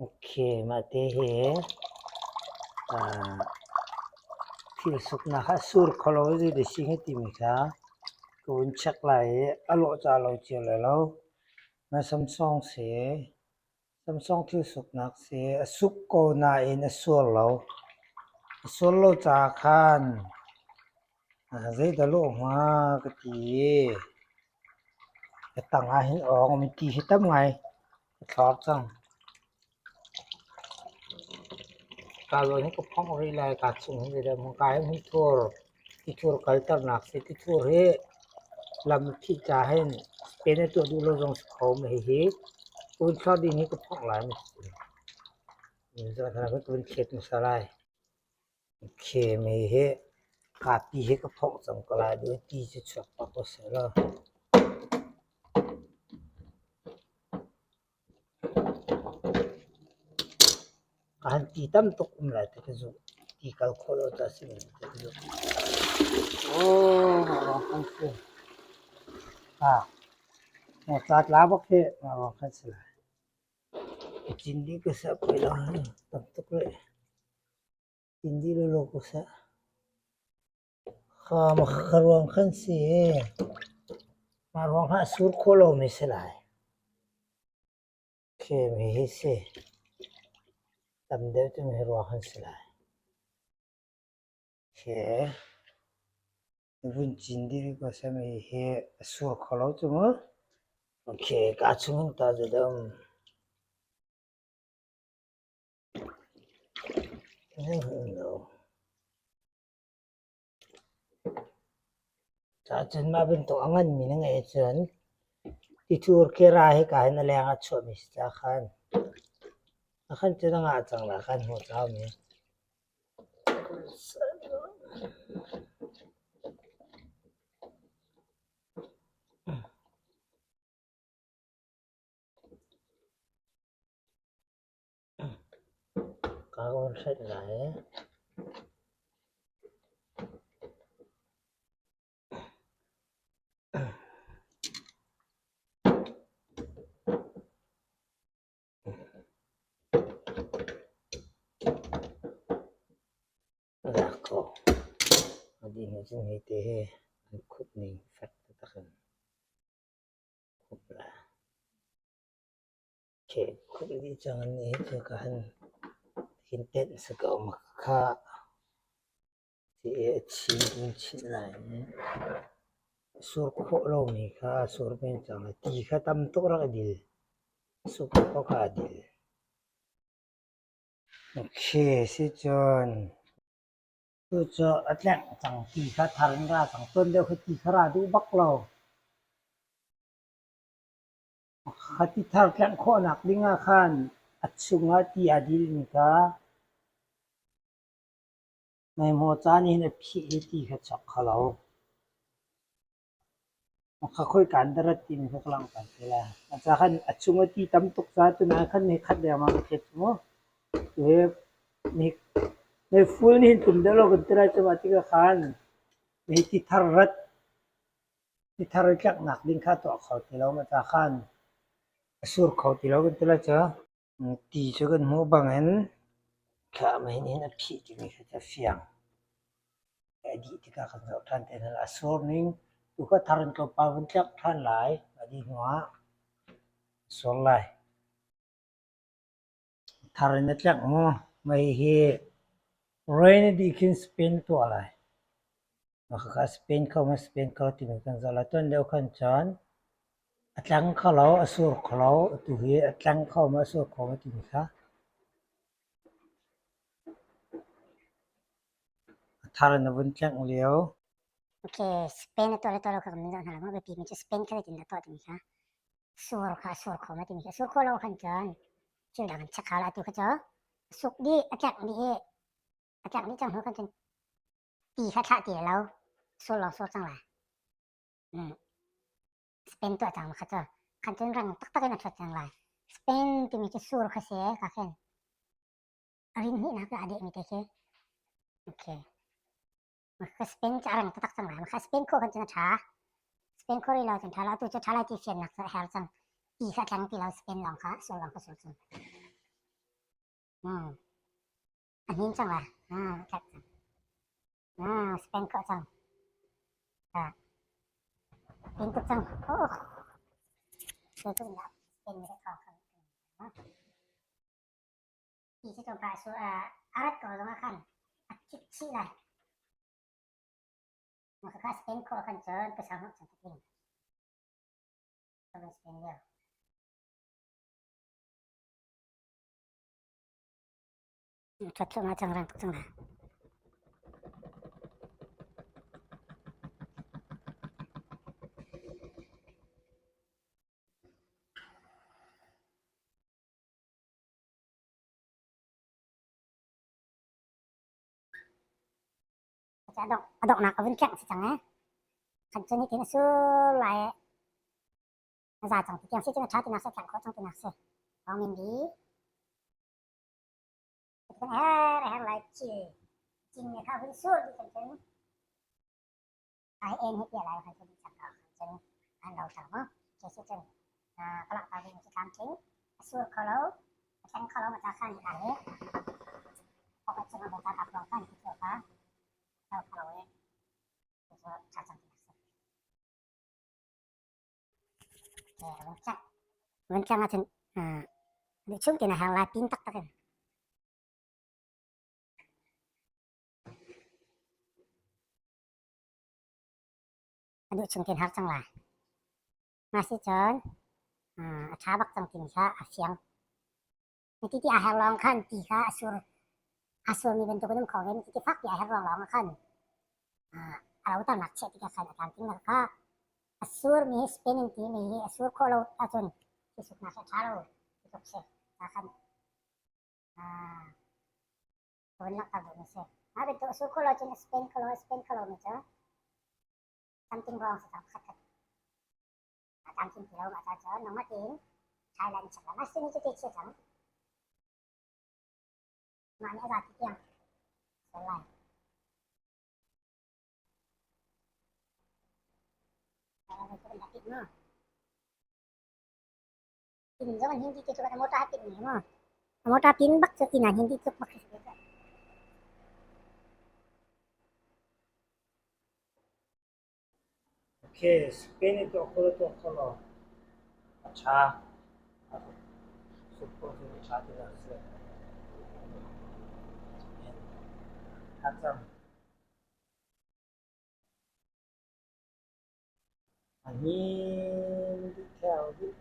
Okay, mah te hi thil suknak ah sur kho lo zei si hi timi kha ka vun check lai i a lawh ca lo cio lai lo. Na Samsung si, Samsung thil suknak si, a suk ko nain a sur lo. A sur lo caah khan zeidah lawh hnga ka ti i ka tang ah hin awng mi ti hi tam ngai ka thlor cang. Kaa zawn hi ka phongh rih lai. Kaa chung hin zeidah hmun-ka hi hmunthur, tithur kalternak si. Tithur hi lam a phih ca hin pen a tuah duh lo zong si kho. Hihi ka vun thlor ding hi ka phongh lai. Ka vun thlet hmasa lai. Khem hi kapi hi ka phongh cang ko lai duh ti cu chuak pah ko seh law. Ka han ti tam tuk um lai ti ka zumh. Ti kal khawh lo ca si men ti ka zumh. Oh, mah ruang khan si. Ah, ca tla bak hi mah ruang khan si lai. Ka cin dih ka seh poi lo tam tuk rih. Cin dih lawlaw ko seh. Ka ruang khan si. Mah ruang ah a sur khawh lomi si lai. Khem hi si. Tam deuh cu hi ruang khan si lai. Khi vun cin dih ko seh hihi a sur kho lo cu mu. Okay, kaa chung in ta zeidah um. Cun mah bantuk a nganmi na ngeih ahcun tithur khi ra hika hin a leng ah chuahmi si caah khan a khan cun a ngah cang lai khan hmuh caumi. Ka rawn hrenh lai. Lak ko. A dih hnu cun hi te hi an khup ning fek taktak in khup la. Khup dih cang an nih cu ka han hin tenh si ko ma kha ti a chin in chinh lai. Sur khawh lomi kha sur men cang lai. Ti kha tam tuk rak i dil. Sur khawh kha a dil. Okay, si cun tu cu a tlengh cang ti kha thar in ra cang. Tuan deuh kha ti kha ra duh bak lo. Kha ti thar tlengh khawhnak ding ah khan a chungah ti aa dilmi kha meimaw caan in a phih i ti kha chuak kho lo. Kha khoika in dah rat timi kha ka langhter te lai. Cucaah khan a chung a ti tam tuk caah tunah khan ni khat lengmang ka thlet cu mu. Meiful nih hin tlum deuh lo kan ti lai cu mah tikah khan mei ti thar rat ti thar i tleknak ding kha tuah kho ti lo. Mah caah khan a sur kho ti lo kan ti lai cu. Ti cu kan hmuh bangin thlam hin a phih timi kha cu a fiang. A dih tikah kan zoh ṭhan te hna lai. A sur ning tu kha thar in tlawmpal vun tlek ṭhan lai. A dih hnuah a sur lai. Thar in a tlek maw? Mei hi rain a dih khin spin tuah lai. Mah khakha Spain kho maw Spain kho timi kan zoh lai. Tuan deuh khan cun a tleng kho lo, a sur kho lo. Atu hi a tleng kho maw, a sur kho maw timi kha a thar in a vun tlengh lio. Okay, Spain a tuah le tuah lo kha kan zoh hna lai maw? Biapi mi cu Spain kha zeitin dah tuah timi kha sur kha a sur kho ma timi kha a sur khawh lo khan cun thil dang an check hau la atu kha cu a suk dih a tlengh dih i a tlengh dih cang hnu khan cun ti kha thlah ti lo sur lawng sur cang lai Spain tuah cang kha cu khan cun rang taktak in a ṭhuat cang lai Spain timi cu sur kha si ka khin a rin hnihnak a dehmi te khi okay ka Spain cu a rang taktak cang lai kha Spain khawh khan cun a ṭha Spain khawh rih lo cun ṭha lo atu cu ṭha lai ti fiannak cu a her cang ti kha a tleng ti lo Spain lawng kha sur lawng kha sur cang. A hnin cang la. A tlak cang. Spend khawh cang. Pin tuk cang. Oh. Zeitluk in dah spend mi thawng kha. Ti cu tlawmpal su a rat ko zong ah khan a thik chih lai. Mah khakha spend khawh khan cun pasal hnawh cang tling. Ka van spend lio. Ṭhat thluahmah cang rang tuk cang la. A donghnak a vun kengh si cang ee. Khan cun hitin a sur lai ee. A za cang ti tiang si cun a ṭha tinak si a tlangh khawh cang tinak si. Thawng min bi. Kan her her lai ci. Cin ne kha vun sur dih kan cun. Ai en hi tia lai khan cun cang ka khan cun an lo tar mo. Ke si cun ka langhter ding cu tlamtling. A sur kho lo. A thleng kho lo ma ta khan hi ka hi. Pakhat cung ah ta kap khan hi thil kha. Lo kho lo e. Cu ṭha cang tinak si. Vun tleng ahcun duhchung tein a her lai pin taktak in. A duhchung tein har cang lai. Mah si cun a ṭha bak cang timi kha a fiang. Ti ti a her lawng khan ti kha a sur a surmi bantuk in um kho ve. Ti ti fak ti a her lawng lawng ah khan a roternak chiah tikah khan a tlamtling nak kha a surmi hi Spain in timi hi a sur khawh lo ahcun thi suknak hi a ṭha lo ti tluk si. Ta khan ka vun langhter duhmi si. Mah bantuk a sur khawh lo cun a Spain kho lo a Spain kho lomi cu something wrong si cang pakhat khat. A tlamtling ti lo mah ca cun nangmah tein Thailand check la. Mah sini cu te chia cang. Mah nih a zati tiang sual lai. Inn zong an hindi ti tluk a motor pin ni mu. A motor pin bak cu inn an hindi tluk bak si. Okay, Spain i tuah kho tuah kho lo. A ṭha. Football cu a ṭha ti lo si. Ṭha cang. A hnin dih theo dih.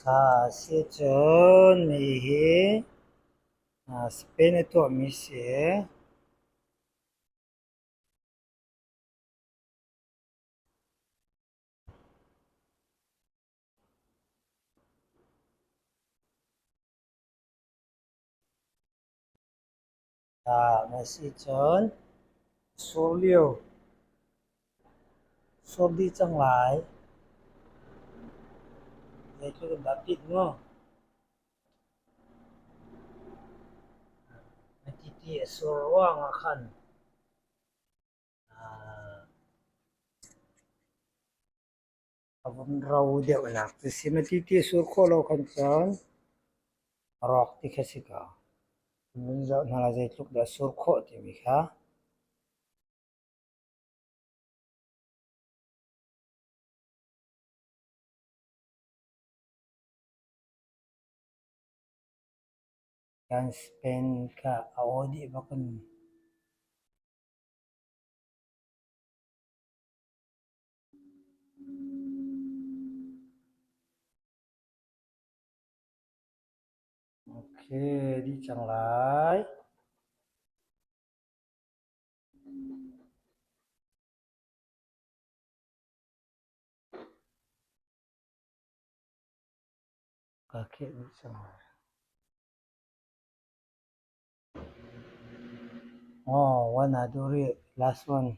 Kha si cun mi hi Spain a tuahmi si. Na si cun sur lio, sur dih cang lai. Zeitluk in dah pit mu. Na titi a sur ruangah khan a vun ro deuhnak cu si. Na titi a sur khawh lo khan cun a rawk ti kha si ko. Vun zoh hna la zeitluk dah a sur khawh timi kha. Kan Spain kha a aw dih bak in. Okay, dih cang lai. Ka kheh dih cang lai. Oh, one a duh rih. Last one.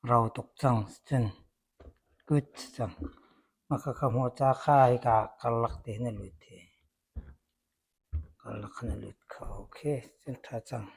Rau tuk cang cun good cang. Mah khakha hmawca kha hika karlak te hin a lut hi. Karlak khan a lut kho. Okay, cun ṭha cang.